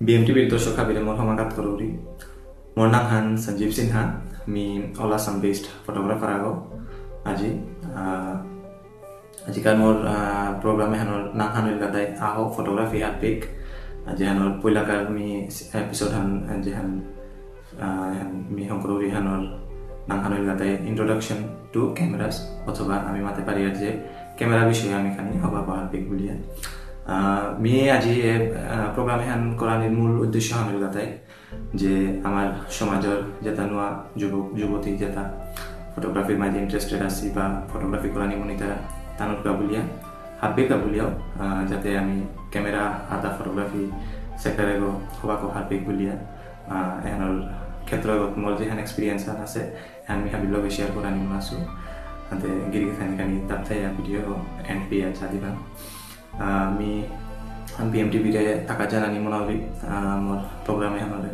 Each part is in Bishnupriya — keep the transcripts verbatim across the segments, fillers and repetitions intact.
বিএমটিভির দর্শক হাবিরে মোর হমাকাত করুরি। মোর নাঙহান সঞ্জীব সিনহা, মি all Assam based photographer আগো। আজি, আহ, আজিকার মোর, আহ, program এহানর নাঙহান ইলগাতাই আহো photography হারপিক। আহ, যেহানর পইলাকার মি episode হান, আহ, যেহান, আহ, এহান মি হঙকরুরি হানর নাঙহান ইলগাতাই Introduction to Cameras, অথবা আমি মাতে পারি আর যে camera বিষয়ে আমি খানি হবা হারপিক বুলিয়া। আহ, মি আজি এ, আহ, program এহান করানির মূল উদ্দেশ্য হান ইলগাতাই যে আমার সমাজর যেতা নুয়া যুবক যুবতী যেতা photographyর মাঝে interested আছি বা photography করানি মনিতারা তানুরকা বুলিয়া, হারপিকা বুলিয়াও, আহ, যাতে আমি camera আদা photography sector এগো হবাকো হারপিক বুলিয়া, আহ, এহানর ক্ষেত্রগত মোর যেহান experience হান আছে, এহান মি হাবির লগে share করানি মনাসু। আতে গিরি গিথানি খানি তাপথাইয়া video গো end পেয়া চা দিবা। আহ, মি বিএমটিভিরে তাকা জানানি মনাউরি, আহ, মোর program এহানরে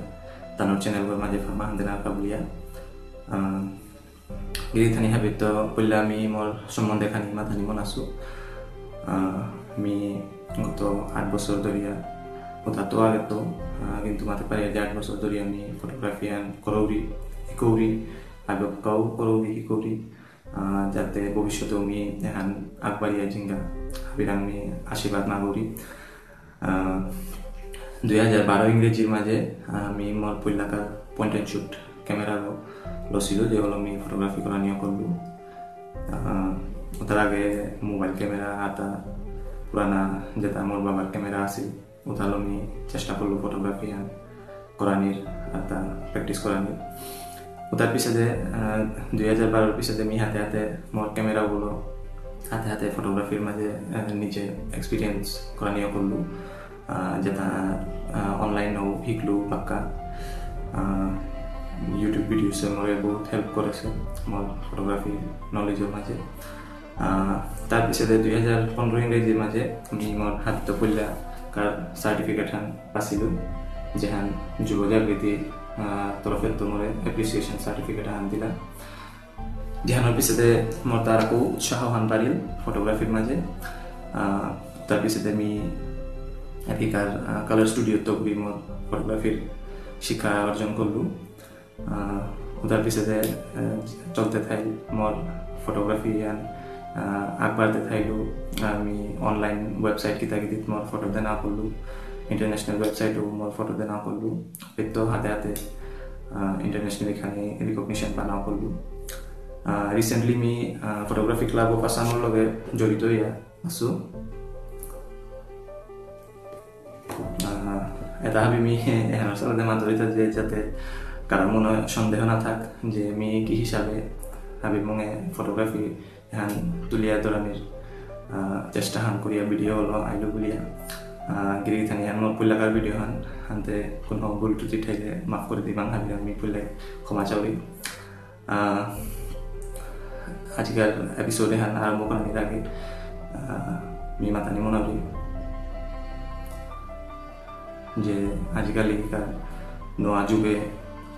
তানুর channel গর মাঝে ফামা হান্দেনা কাবুলিয়া। আহ, গিরি গিথানি হাবিত্ত পইলা মি মোর সম্বন্ধে খানি মাতানি মনাসু। আহ, মি গত আট বছর ধরিয়া, ওতা তো আগে তো, আহ, কিন্তু মাতে পারি যে আট বছর ধরিয়া আমি photography আন করৌরি, ইকৌরি, আগে কাউ করৌরি, ইকৌরি। আহ, যাতে ভবিষ্যতে আমি এহান আগবাড়িয়া জিঙ্গা হাবিরাং মি আশীর্বাদ মাগুরি। আহ, দুই হাজার বারো ইংরেজির মাঝে আমি মোর পইলাকার point and shoot camera গো লসিল, যে হলো আমি photography করানিও করলু। আহ, ওতার আগে mobile camera আতা পুরানা যেতা মোর বাবার camera আছিল, ওতালো মি চেষ্টা করলু photography হান করানির, আতা practice করানির। ওতার পিছেদে, আহ, দুই হাজার বারোর পিছেদে মি হাতে হাতে মোর camera গুলো হাতে হাতে photographyর মাঝে, আহ, নিজে experience করানিও করলু। আহ, যেতা, আহ, online ও শিখলু পাক্কা। আহ, YouTube videos এ মোরে বহুত help করেছে মোর photography knowledge এর মাঝে। আহ, তার পিছেদে দুই হাজার পনেরো ইংরেজির মাঝে আমি মোর হাবিত্ত পইলাকার certificate হান পাসিলু, যেহান যুব জাগৃতি, আহ, তরফেত্ত মোরে appreciation certificate হান দিলা। যেহানর পিছেদে মোর তার আকো উৎসাহ হান বাড়িল photographyর মাঝে। আহ, তার পিছেদে আমি এপিকার, আহ, Colour Studio তগুরি মোর photographyর শিক্ষা অর্জন করলু। আহ, ওতার পিছেদে, আহ, চলতে থাইল মোর photography হান, আহ, আগবাড়তে থাইলু। আমি online website কিতা কিতিত মোর photo দেনা করলু, international websiteও মোর photo দেনা করলু। এত হাতে হাতে, আহ, internationally খানি recognition পানা করলু। আহ, recently মি, আহ, Photography Club of Assamর লগে জড়িত হইয়া আছো। আহ, এটা হাবি মি এহানর সাথে মাতুরিতা যে যাতে কারো মনে সন্দেহ না থাক যে মি কি হিসাবে হাবির মনে photography এহান তুলিয়া ধরানির, আহ, চেষ্টা হান করিয়া video হলো আইলো বুলিয়া। আহ, গিরি গিথানি হান মোর পইলাকার video হান, হানতে কোনো ভুল ত্রুটি থাইলে মাফ করে দিবাং, হাবিরাং মি পইলাই ক্ষমা চাউরি। আহ, আজিকার episode এহান আরম্ভ করানির আগে, আহ, মি মাতানি মনাউরি যে আজিকালি কার নোয়া যুগে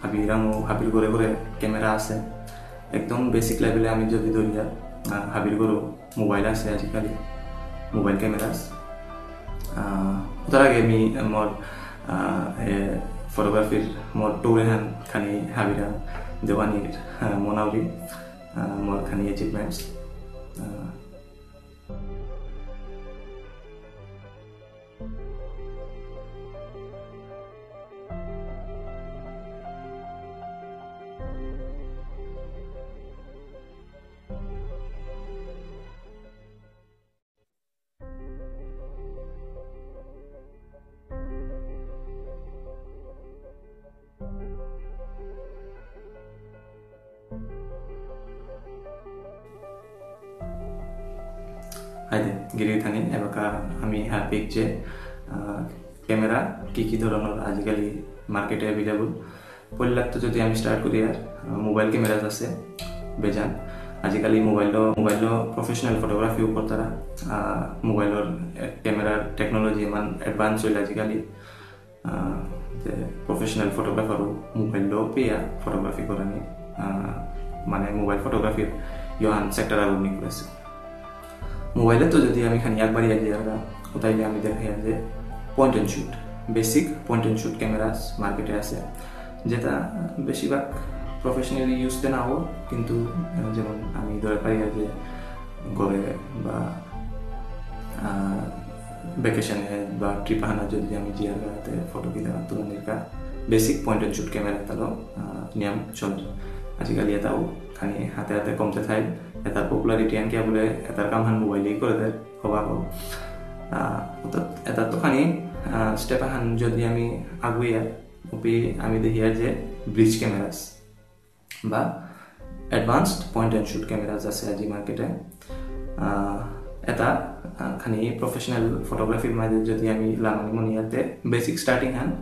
হাবিরাং ও হাবির ঘরে ঘরে camera আছে। একদম basic levelএ আমি যদি ধরিয়া, আহ, হাবির ঘরে mobile আছে আজিকালি, mobile cameras। আহ, তার আগে আমি মোর, আহ, এ, photographyর মোর tour এহান খানি হাবিরাং দেওয়ানির, আহ, মনাউরি, আহ, মোর খানি achievements। আহ, হাই দে, গিরি গিথানি, এবাকা আমি হারপিক যে, আহ, camera কি কি ধরনর আজিকালি marketএ available। পইলাত্ত যদি আমি start করি আর, আহ, mobile cameras আছে, বেজান। আজিকালি mobileও, mobileও professional photographyও করতারা। আহ, mobileর camera technology ইমান advance হইল আজিকালি। আহ, যে professional photographerও mobileও পেয়া photography করানি, আহ, মানে mobile photographyর ইহান sector আরো উন্নতি করেছে। Mobileএ তো যদি আমি খানি একবার ইয়া দিয়ে রাখা, ওটাই আমি দেখাই যে point and shoot, basic point and shoot cameras মার্কেটে আছে, যেটা বেশিরভাগ প্রফেশনালি ইউজ তে না হোক, কিন্তু, আহ, যেমন আমি ধরে পাই যে ঘরে বা, আহ, ভ্যাকেশনে বা ট্রিপ আহানা যদি আমি জিয়ার গাতে ফটো কিনা তুলনিকা basic point and shoot camera তালো, আহ, নিয়ম চলে। আজিকালি এটাও খানি হাতে হাতে কমতে থাই, এটা পপুলারিটি আনকে বলে এটার কাম হান মোবাইলেই করে দেয়, হবা হোক। আহ, অর্থাৎ এটা তো খানি, আহ, স্টেপ আহান যদি আমি আগুইয়া, উপি আমি দেখিয়া যে ব্রিজ ক্যামেরাস বা advanced point and shoot cameras আছে আজি মার্কেটে। আহ, এটা, আহ, খানি প্রফেশনাল ফটোগ্রাফির মাঝে যদি আমি লামানি মনিয়াতে basic starting Han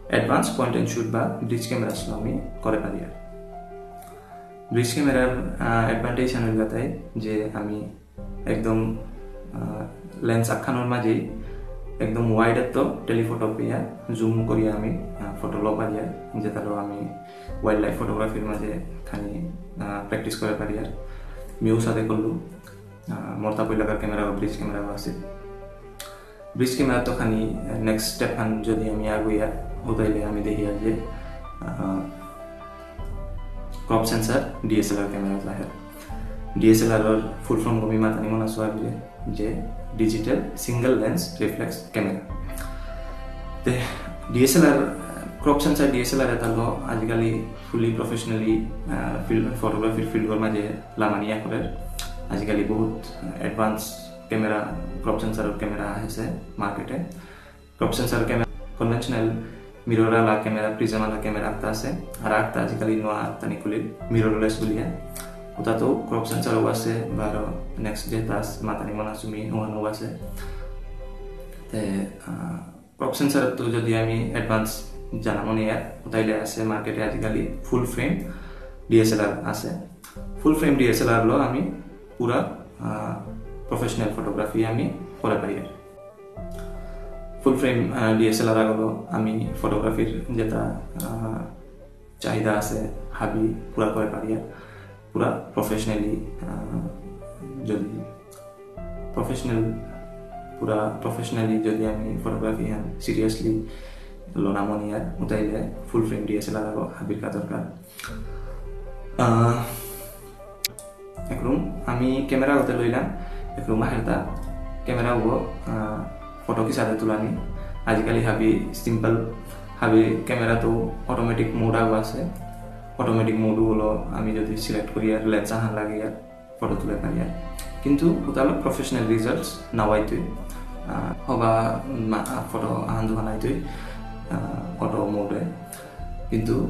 advance point and shoot বা ব্রিজ ক্যামেরাস আমি করে পারি আর। ব্রিজ ক্যামেরার, আহ, অ্যাডভান্টেজ হান হইল তাই যে আমি একদম, আহ, লেন্স আখানোর মাঝেই একদম ওয়াইড তো টেলিফটো পেয়া জুম করিয়া আমি, আহ, ফটো লো পারি আর, যেটালো আমি ওয়াইল্ড লাইফ ফটোগ্রাফির মাঝে খানি, আহ, প্র্যাকটিস করে পারি আর। মিউ সাথে করলু, আহ, মোর তা পইলাকার ক্যামেরা বা ব্রিজ ক্যামেরা আছে। ব্রিজ ক্যামেরা তো খানি, আহ, নেক্সট স্টেপ হান যদি আমি আগুইয়া, উতাইলে আমি দেখি আর যে, আহ, ক্রপ সেন্সর ডিএসএলআর ক্যামেরা আহে। ডিএসএলআর এর ফুল ফর্ম গো মি মাতানি মনাসু আগে যে, যে digital single lens reflex camera. তে ডিএসএলআর, ক্রপ সেন্সর ডিএসএলআর এটালো আজিকালি ফুলি প্রফেশনালি, আহ, ফিল্ড, ফটোগ্রাফির ফিল্ডর মাঝে লামানিয়া করে। আজিকালি বহুত advance camera, crop sensor camera আছে মার্কেটে। Crop sensor camera conventional mirror আলা ক্যামেরা, প্রিজম আলা ক্যামেরা একটা আছে, আর একটা আজিকালি নোয়া একটা নিকুলিল মিররলেস বুলিয়া। ওটা তো ক্রপ সেন্সরও আছে, বা আরো নেক্সট যেটা আছে, মাতানি মনাসু মি, ওহানও আছে। তে, আহ, ক্রপ সেন্সর তো যদি আমি অ্যাডভান্স জানা মনে হয়, ওটাইলে আছে মার্কেটে আজিকালি ফুল ফ্রেম ডিএসএলআর আছে। ফুল ফ্রেম ডিএসএলআর লো আমি পুরা, আহ, প্রফেশনাল ফটোগ্রাফি আমি করে পারি আর। ফুল ফ্রেম, আহ, ডিএসএলআর আগলো আমি ফটোগ্রাফির যেটা, আহ, চাহিদা আছে, হাবি পুরা করে পারি আর। পুরা প্রফেশনালি, আহ, যদি প্রফেশনাল, পুরা প্রফেশনালি যদি আমি ফটোগ্রাফি হান সিরিয়াসলি লোনা মনিয়ার, উতাইলে ফুল ফ্রেম ডিএসএলআর আগো হাবির কা দরকার। আহ, একরুম আমি ক্যামেরা হতে লইলাম, একরুম আহেরতা ক্যামেরা হবো, আহ, ফটো কিসাদে তুলানি। আজিকালি হাবি সিম্পল, হাবি ক্যামেরা তো অটোমেটিক মোড আগো আছে। অটোমেটিক মোড হলো আমি যদি সিলেক্ট করি আর লেন্স আহান লাগে আর ফটো তুলে পারি আর। কিন্তু ওটা হলো প্রফেশনাল রিজাল্টস না হইতই, আহ, হবা মা-, ফটো আহান দুহান আইতই, আহ, অটো মোডে। কিন্তু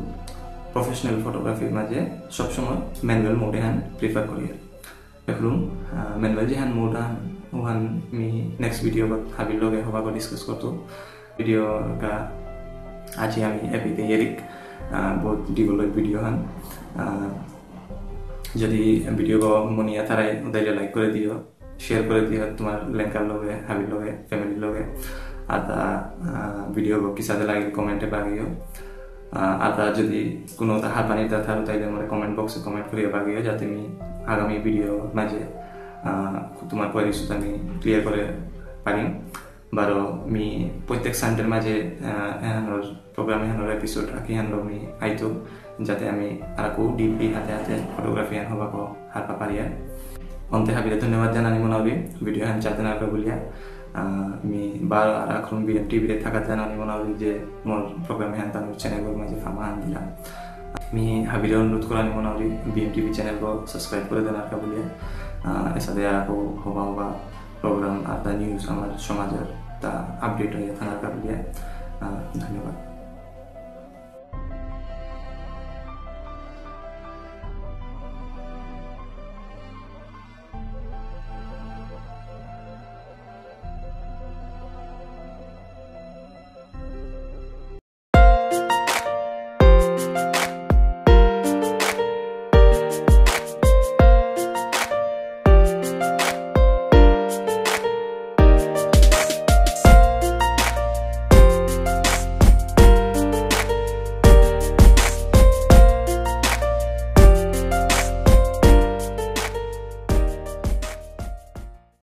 প্রফেশনাল ফটোগ্রাফির মাঝে সবসময় ম্যানুয়াল মোডে হান প্রিফার করি আর। এখন, আহ, ম্যানুয়াল যেহান মোড আহান, ওহান মি নেক্সট ভিডিও বা হাবির লগে হবাকে ডিসকাস করতো। ভিডিও কা আজি আমি এপিতে এরিক, আহ, বহুত ডিগল ভিডিও হান। আহ, যদি ভিডিও গো মনিয়া তারাই উদাইলে লাইক করে দিও, শেয়ার করে দিও তোমার লেঙ্কার লগে, হাবির লগে, ফ্যামিলির লগে। আর তা, আহ, ভিডিও গো কিসাদে লাগে কমেন্টে বাগিও। আহ, আর তা যদি কোনো তা হারপানি তা থাকো তাইলে আমার কমেন্ট বক্সে কমেন্ট করিয়া বাগিও, যাতে আমি আগামী ভিডিও মাঝে, আহ, তোমার কোয়ারিজ আমি ক্লিয়ার করে পারি। বারো মি প্রত্যেক সানডের মাঝে, আহ, এহানোর প্রোগ্রাম এহানোর এপিসোড আকি হানলো মি আইতো, যাতে আমি আরাকু ডিপলি হাতে হাতে ফটোগ্রাফি হান হবাকো হারপা পারিয়া। অন্তে হাবিরে ধন্যবাদ জানানি মনাউরি, ভিডিও হান চাতে না বুলিয়া। আহ, মি বার আর এখন বিএম টিভি রে থাকাত জানানি মনাউরি যে মোর প্রোগ্রাম হান তানুর চ্যানেল মাঝে ফামা হান দিলা। মি হাবিরে অনুরোধ করানি মনাউরি বিএম টিভি চ্যানেল গো সাবস্ক্রাইব করে দেন আর বুলিয়া। আহ, এসাদে আরাকু হবা হবা প্রোগ্রাম আর তা নিউজ আমার সমাজের তা আপডেট হইয়া থানার কারণে, আহ, ধন্যবাদ।